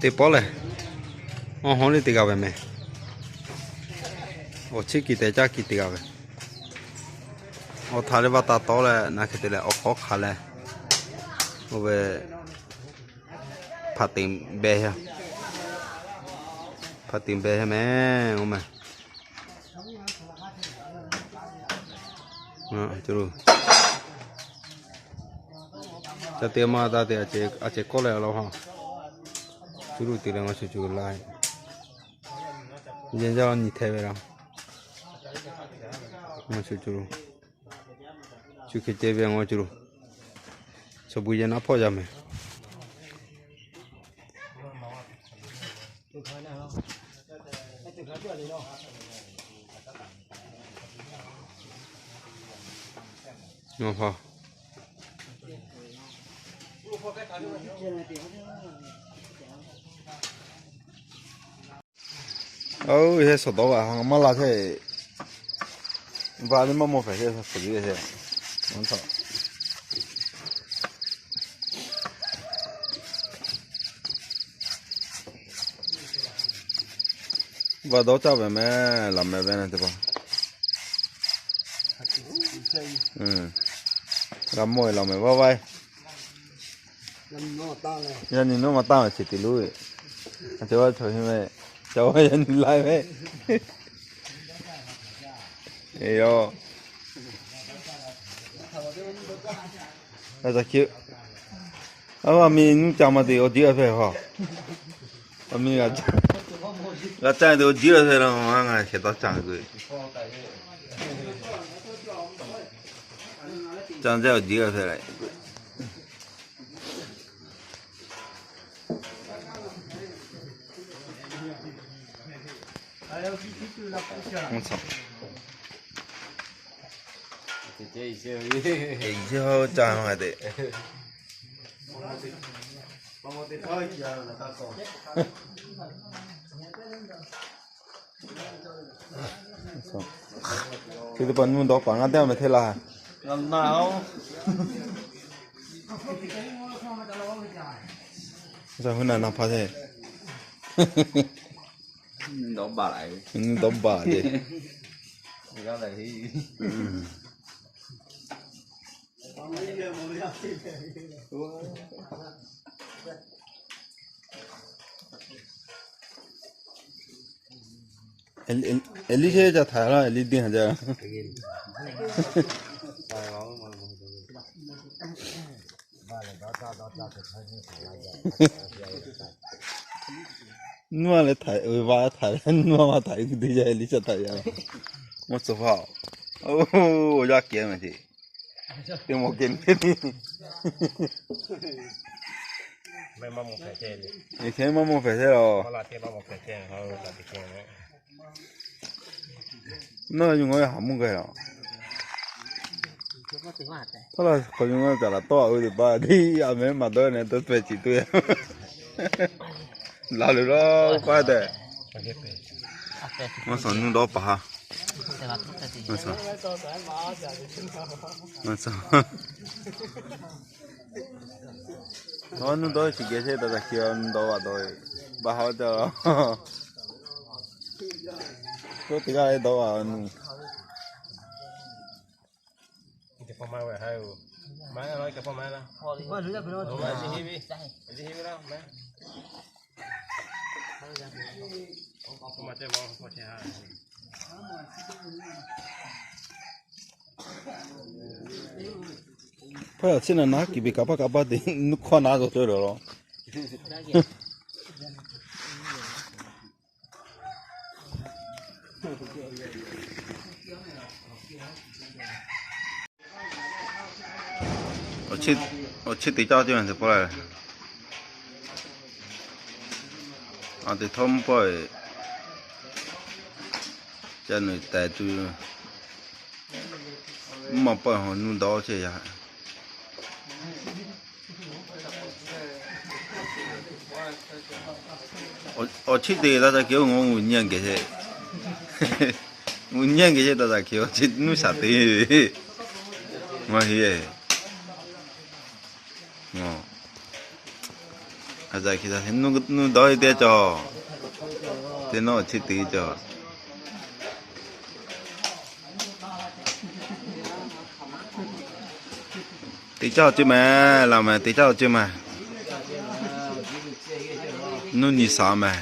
Te pawˆ lehˬ, awˬ hawˉ liˇ te g'a ve mehˍ. Awˬ chiˇ kiˬ tehꞈ caˇ kiˬ te g'a ve. Awˬ htaꞈ leh vaˇ taˇ tawˉ leh, naˬ hk'e te leh awˬ hk'awˉ hk'a leh, oˇ ve hpaˍ teꞈ beh, hpaˍ teꞈ beh mehˍ oˇ mehˍ. Ca te maˇ taˇ te, a ceh kawˆ leh a la ha. Cuˇ luˇ te leh ngaˬ shuˍ cuˬ la. Yehˬ jaˇ nyi hte ve la. Ngaˬ shuˍ cuˬ, cuˇ hk'e ceh ve ngaˬ cuˬ, chaw bui yehˬ naˉ hpawˇ yaˇ mehˍ. Oˇ, he shawˍ dawˇ g'aꞈ ha maˇ la hte, va teˇ maˇ mawˇ hpehꞈ hte, shawˍ dawˇ hte. Va dawˇ caˇ ve mehˍ, laˬ mehˍ ve na teˇ hpaˍ. G'a mawˇ ve laˬ mehˍ vaˇ vaˇ. Yaˇ nyi nawˉ ma taˇ ve chi te loˉ ve. A ceh vaˇ chaw he ve, ca vaˇ yaˇ nyi lai ve. Eˬ, a miˬ nuˇ ca ma te awˬ jiˉ a hpehꞈ ha. A miˬ g'a caˇ te awˬ jiˉ a hpehꞈ la, ngaˬ hk'e taˇ ca k'o, ca ce awˬ jiˉ a hpehꞈ la. Chi teˇ hpaˍ nuˇ dawˇ paˍ ngaˇ teˇ g'aˇ meh hteˇ laˇ. Hui naˬ naˬ hpaˇ hteˇ. Nuˇ dawˇ paˍ ce. Eˍliˇ shehˇ ca htaiˍ laˇ, Eˍliˇ deˇ ha jaˇ. Nuˇ a leh htaiˍ, va htaiˍ, nuˇ a ma htaiˍ, deˇ jaˇ, Eˍliˇ ca htaiˍ yaˇ. Maˇ tcuh hpaˇ, oˇ, yaˇ kehˬ mehˍ ce. Teˇ mawˬ kehˬ ne. Eˬ, hk'e maˇ mawˇ hpehꞈ hteˇ la. Naˇ yawˇ ngaˬ hui haˍ mvuhˇ g'a la. Hk'aw yawˇ ngaˬ hui caˍ laˬ tawˆ a ve teˇ hpaˍ tiˉ a mehˍ maˇ dawˇ ne, dawˇ pehˍ ciˍ tuˬ yaˇ. Laˬ leh la, paˇ tehꞈ. Maˇ suhˍ nuˇ dawˇ paˍ ha. Nuˇ dawˇ chi geh chehˇ taˍ taˍ hkiˬ, nuˇ dawˇ vaꞈ dawˇ, baˬ ha ca la. K'oˆ teˇ g'aˇ dawˇ vaꞈ nuˇ. Hpaˇ yaꞈ chi naˬ naˉ kiˍ ve kaꞈ paˇ kaꞈ paˇ te nuˇ hkawˇ naˉ zaw cawˇ lawˬ law. Awˬ chiˇ te caˇ ce ma te pawˆ la. A te htawˇ mvuhˇ pawˆ, ca nuˬ taiˍ tuˬ, mvuhˇ ma pawˆ ha nuˇ dawˇ chehˇ yaˇ. Awˬ chiˇ te taˇ ca kehˬ oˇ, ngaˬ hui nyi geh ce. Ngaˬ hui nyi geh ce taˇ ca kehˬ, awˬ chiˇ nuˇ shaˍ te ve. Maˇ heˆ. Nuˇ dawˇ ve teˇ cawˬ, teˇ nawˉ chi teꞈ cawˬ. Teˇ caˇ awˬ ceuˬ mehˍ, laˬ mehˍ, teˇ caˇ awˬ ceuˬ mehˍ. Nuˇ nyi shaˍ mehˍ.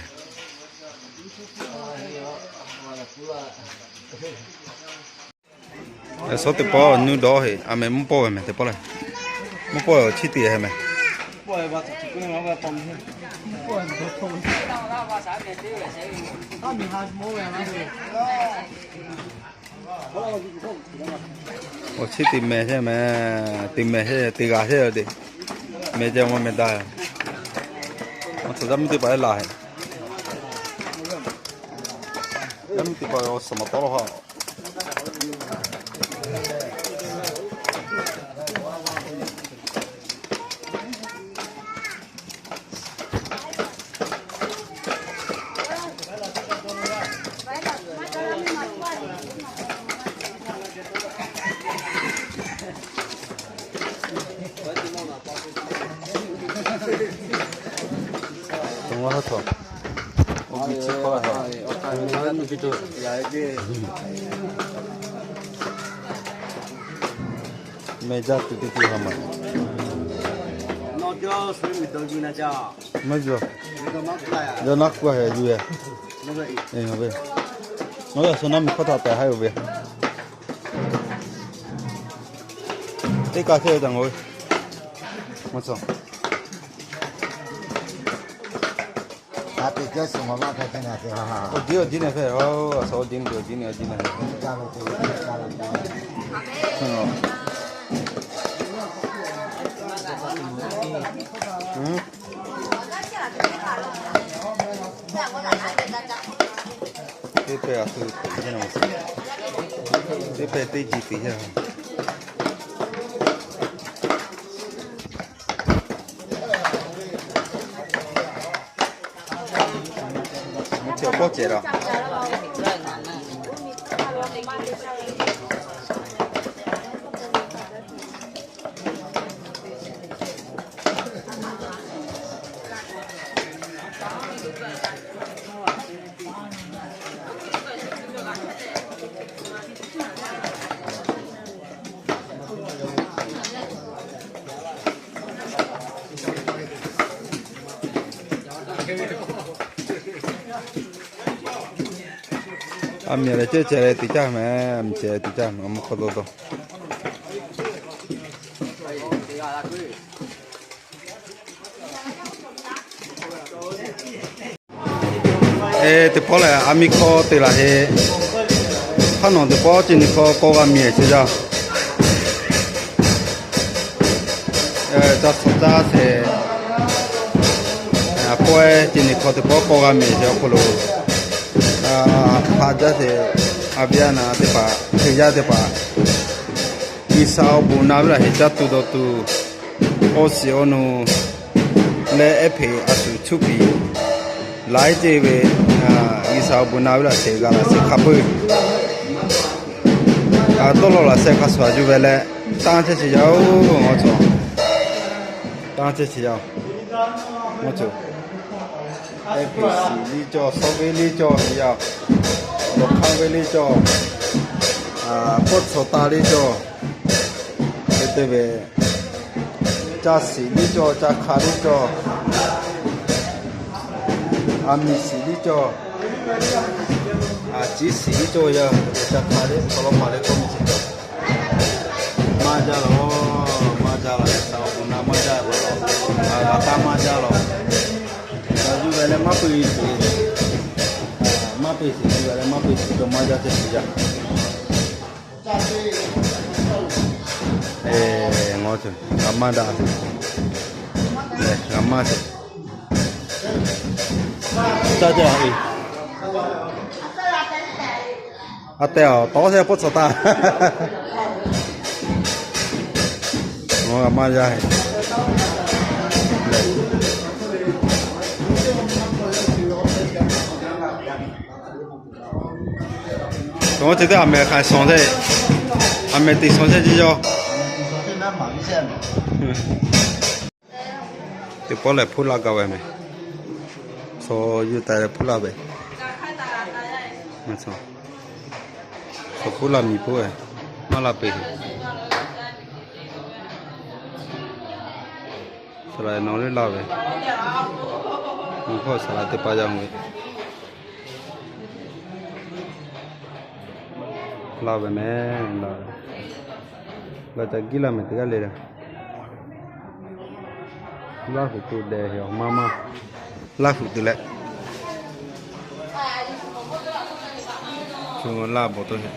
Suhˉ teˇ pawˆ nuˇ dawˇ heˆ, a mehˍ mvuhˇ pawˆ ve mehˍ teˇ pawˆ lehˬ. Mvuhˇ pawˆ chi teꞈ hehˍ mehˍ. Awˬ chi teꞈ mehˍ chehˇ mehˍ, teꞈ mehˍ chehˇ, teꞈ g'aꞈ chehˇ ve teꞈ mehˍ ceh maˇ mehˍ daꞈ. Awˬ tcuhˬ yaˇ miˇ teˇ hpaˍ lehˬ laˬ heˆ. Yaˇ miˇ teˇ hpaˍ awˬ suhˍ maˍ tawˉ law ha. Mehˆ jaˇ tuˬ teˇ ceuˬ ha ma. Mehˆ jaˇ. Yawˇ naˆ kuˇ a heh yuˬ e. Ngaˬ ve, ngaˬ ve suh naˉ miˬ hkawˇ htaꞈ pehˬ haˉ yoˬ ve. Teˇ kaꞈ hkehˇ ve taꞈ ngaˬ ve. Awˬ diˉ awˬ diˉ nehˬ hpehꞈ, a shu awˬ diˉ nehˬ, awˬ diˉ nehˬ, awˬ diˉ nehˬ. Teˇ pehˍ a shu teꞈ hehˇ, teˇ pehˍ teˇ ji teꞈ hehˇ. Mvuhˇ ceh k'awˇ ceh la. A miˬ lehˬ cehˇ ceh leh teꞈ caˇ mehˍ, a miˬ ceh leh teꞈ caˇ mehˍ, a mvuhˇ hk'aw dawˇ dawˇ. Teˇ pawˆ lehˬ, a miˬ hkawˇ te laˬ heˆ. Hk'aˇ nawˬ teˇ pawˆ ce nyi hkawˇ k'awˇ g'a miˬ e ce jaˇ. Ca suhˍ caˇ sheˍ. Pawehˇ ce nyi hkawˇ teˇ pawˆ k'awˇ g'a miˬ e ce awˬ hk'aw lo, haꞈ jaˇ sheˍ. A viˉ a naˍ teˇ hpaˍ, Hkriꞈ yaˇ teˇ hpaˍ, G'uiˬsha awˬ bon na ve laˬ heˆ caˇ tuˬ dawˬ tuˬ, awˬ shiˍ awˬ nu leh ehˉ hpeꞈ a shu cuˇ piˍ laiˉ ceuˬ ve, G'uiˬsha awˬ bon na ve laˬ sheˍ g'a laˬ sheˍ hk'a peu-eˬ, dawˇ law laˬ sheh hk'a shuˍ a yuˬ ve leh, tanˇ chehˇ sheˍ yaˇ-oˬ, ngaˬ cawˬ. Tanˇ chehˇ sheˍ yaˇ-oˬ, ngaˬ cawˬ. Ehˉ hpeꞈ shiˍ liˇ cawˬ, sawˉ veˉ liˇ cawˬ yaˇ-oˬ, lawˬ hk'aˇ ve liˇ cawˬ, pawˆ tsuhˍ taˍ liˇ cawˬ, hk'e te ve, ca shiˍ liˇ cawˬ, ca hk'a liˇ cawˬ, a miˬ shiˍ liˇ cawˬ, a ciˉ shiˍ liˇ cawˬ yaˇ, ca hk'a liˇ, hk'aw law paˍ leh kawˇ miˬ shiˍ cawˬ. Maˇ jaˇ lawˬ, maˇ jaˇ lawˬ, G'uiˬsha awˬ bon na maˇ jaˇ ve lawˬ, g'a taˇ maˇ jaˇ lawˬ. Yuˬ ve leh maˇ peu-eˬ, maˇ peu-eˬ yuˬ ve leh maˇ peu-eˬ cawˬ maˇ jaˇ ceh shiˍ jaˇ. Ngaˬ cawˬ, g'a maˇ daꞈ, g'a maˇ cawˬ. Caˇ ceh a e. A teh a tawˉ sheh pawˆ tsuhˍ taˍ. G'a maˇ jaˇ. Tawˇ ceh teˇ a mehˍ hk'aˬ shawˍ te, a mehˍ teꞈ shawˍ chehˇ ce yaˇ. Pawˇ lehˬ hpuˇ laˇ gaˇ ve mehˬ. Chaw yuˇ ta leh hpuˇ laˇ ve. Chaw hpuˇ laˇ miˬ puiˉ ve, maˇ laˇ peuˬ. Saˍ laˍ nawˬ leuˉ laˇ ve, nawˬ hk'aw saˍ laˍ teˇ pa yaˇ ve, laˇ ve mehˬ. Laˇ ve, g'a ca giˇ laˇ mehˬ teˇ g'aˇ le le. Laˇ huˍ tuˬ dehꞈ heꞈ awˬ maˇ maˇ, laˇ huˍ tuˬ leh, laˇ bawˬ to heꞈ,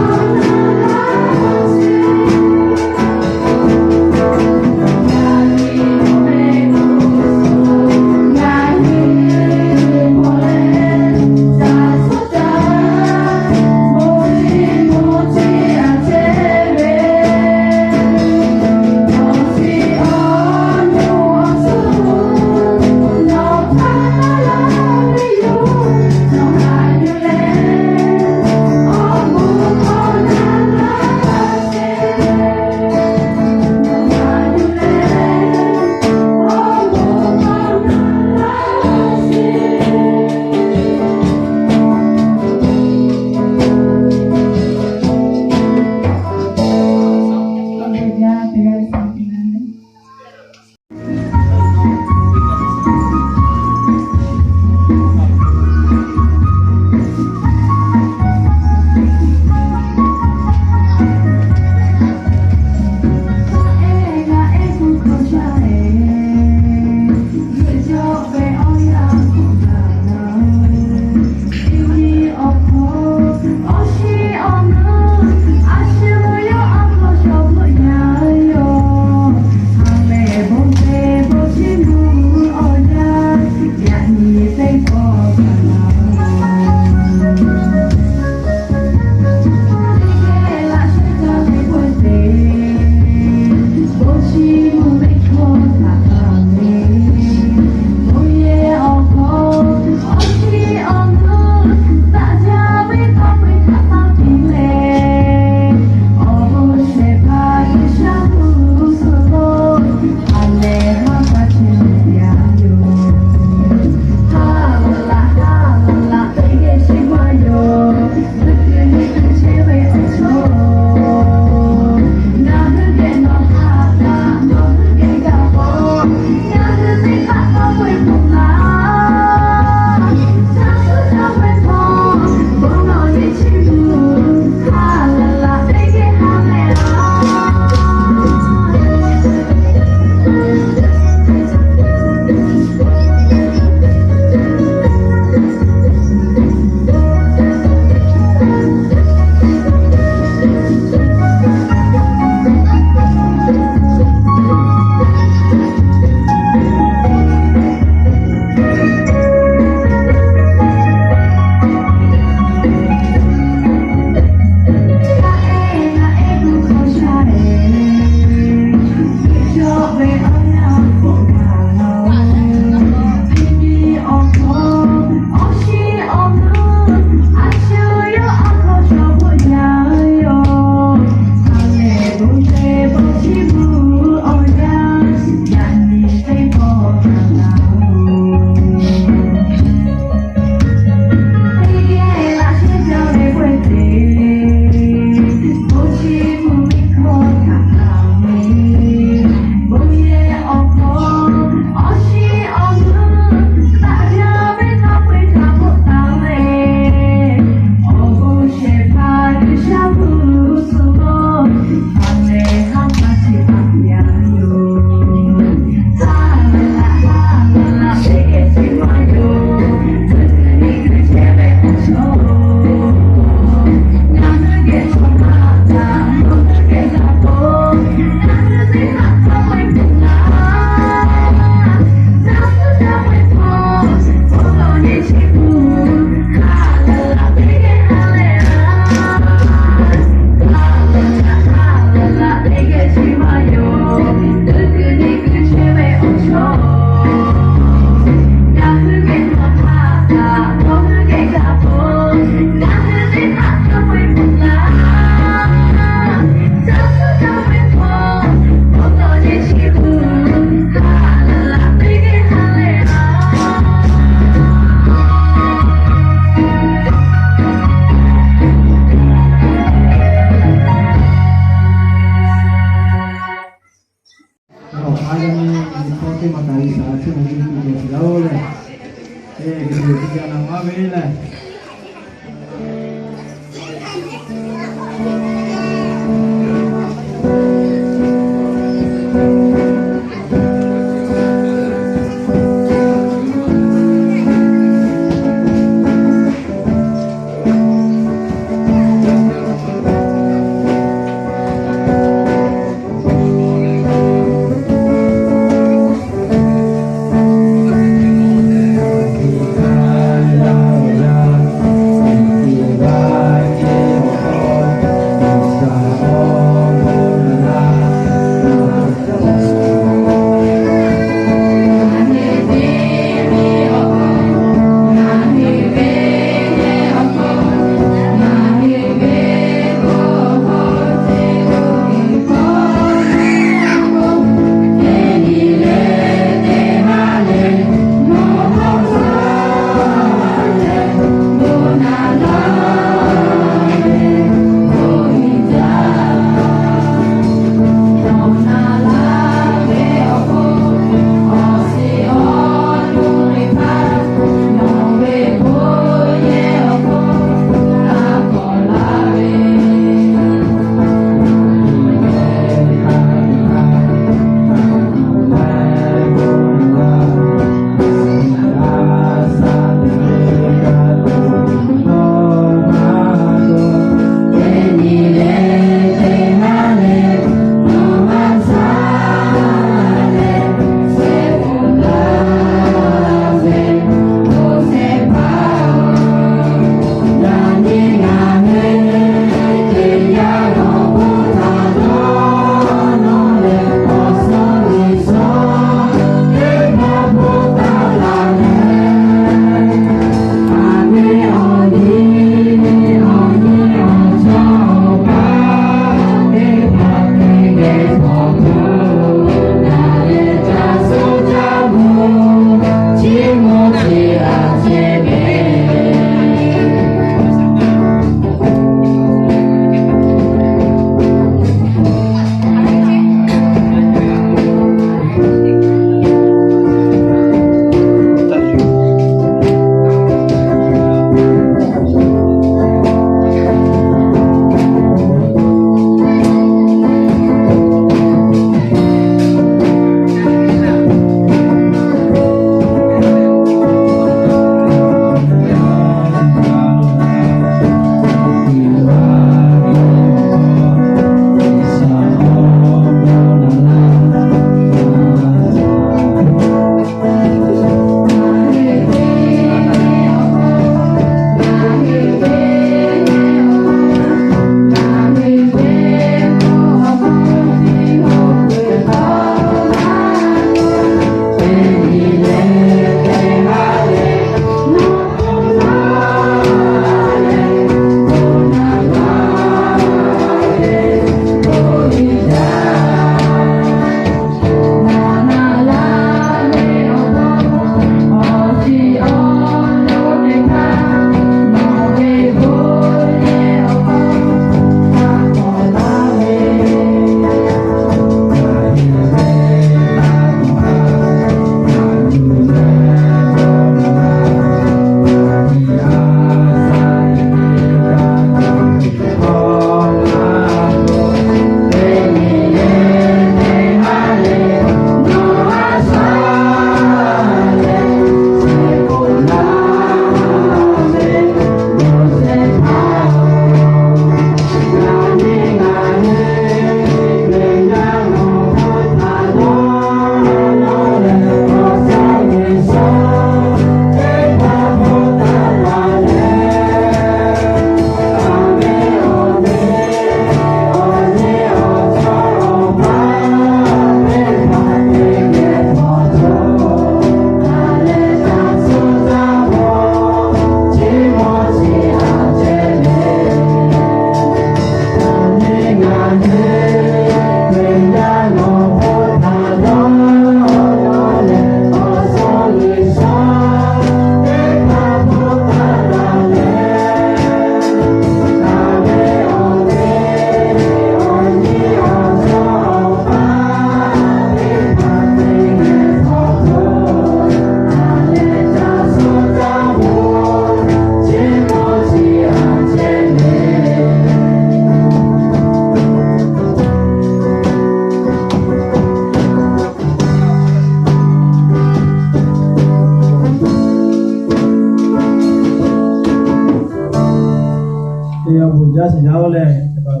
Awˬ jaˇ shiˍ jaˇ-oˆ leh, awˬ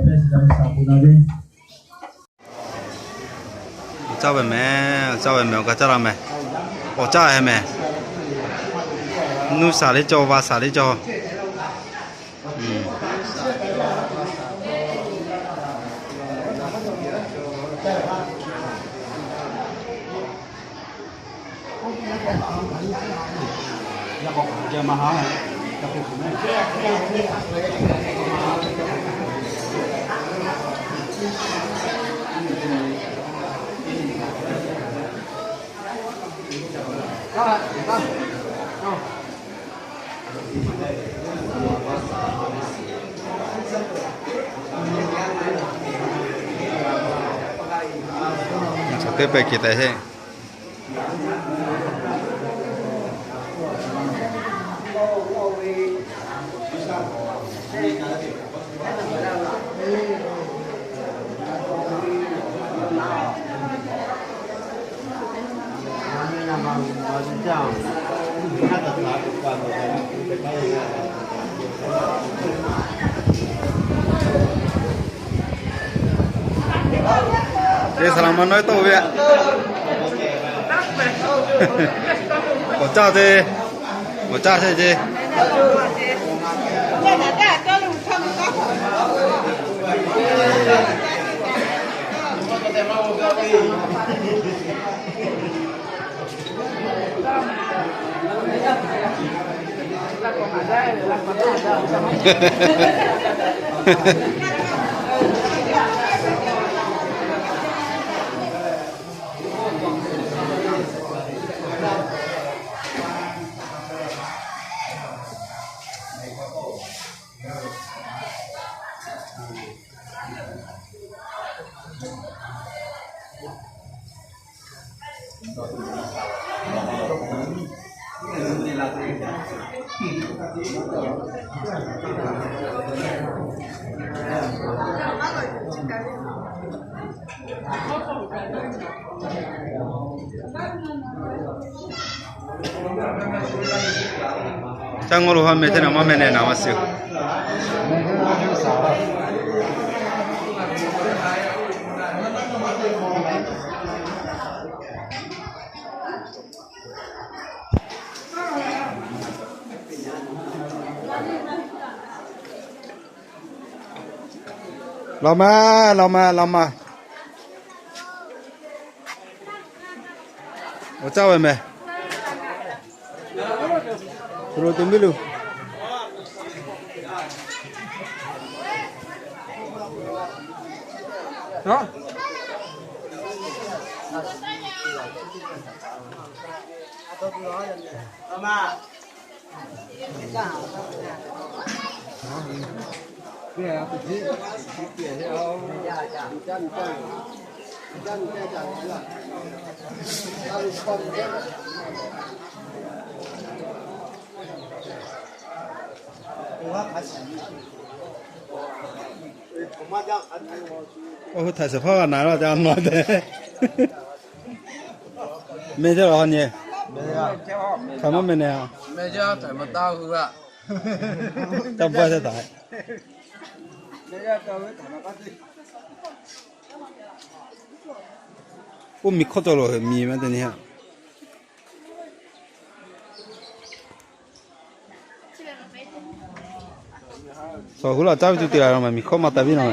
caˇ ve mehˍ, awˬ caˇ ve mehˍ, awˬ ka caˇ la mehˍ. Awˬ caˇ heh mehˍ. Nuˇ shaˍ liˇ cawˬ, va shaˍ liˇ cawˬ. Teˇ pehˍ kehˬ tehꞈ heˆ. Teˇ saˍ laꞈ ma nawˉ tawˆ ve, awˬ caˇ te, awˬ caˇ sheˍ ce. Caˇ ngawˇ lo ha meh teˇ naˍ maˇ meh neh naˍ maˇ shiˍ. Laˬ ma, laˬ ma, laˬ ma. Awˬ caˇ ve mehˍ. Hk'aw lo te miˇ lo. Oˇ hui htaiˍ shehˍ hpaˇ g'a naˍ la te a naw te. Meh jaˇ la ha nyi. Hk'aˬ maˇ meh neh a. Meh jaˇ htaiˍ maˍ taˇ hui a. Taˇ baˇ jaˇ taˍ. Oˇ miˬ hkawˇ cawˬ lo miˬ maˇ te nyi a. Saˍ hu la caˇ ve tuˬ te la maˬ miˬ hkawˇ maˇ taˍ piˇ na.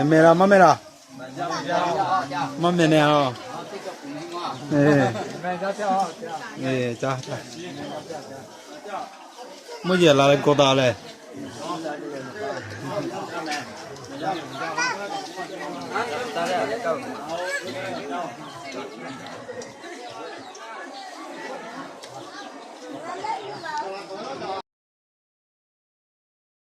Meh la maˇ meh la. Maˇ meh neh a. Mvuhˇ yehˬ la leh gawˇ taˍ leh.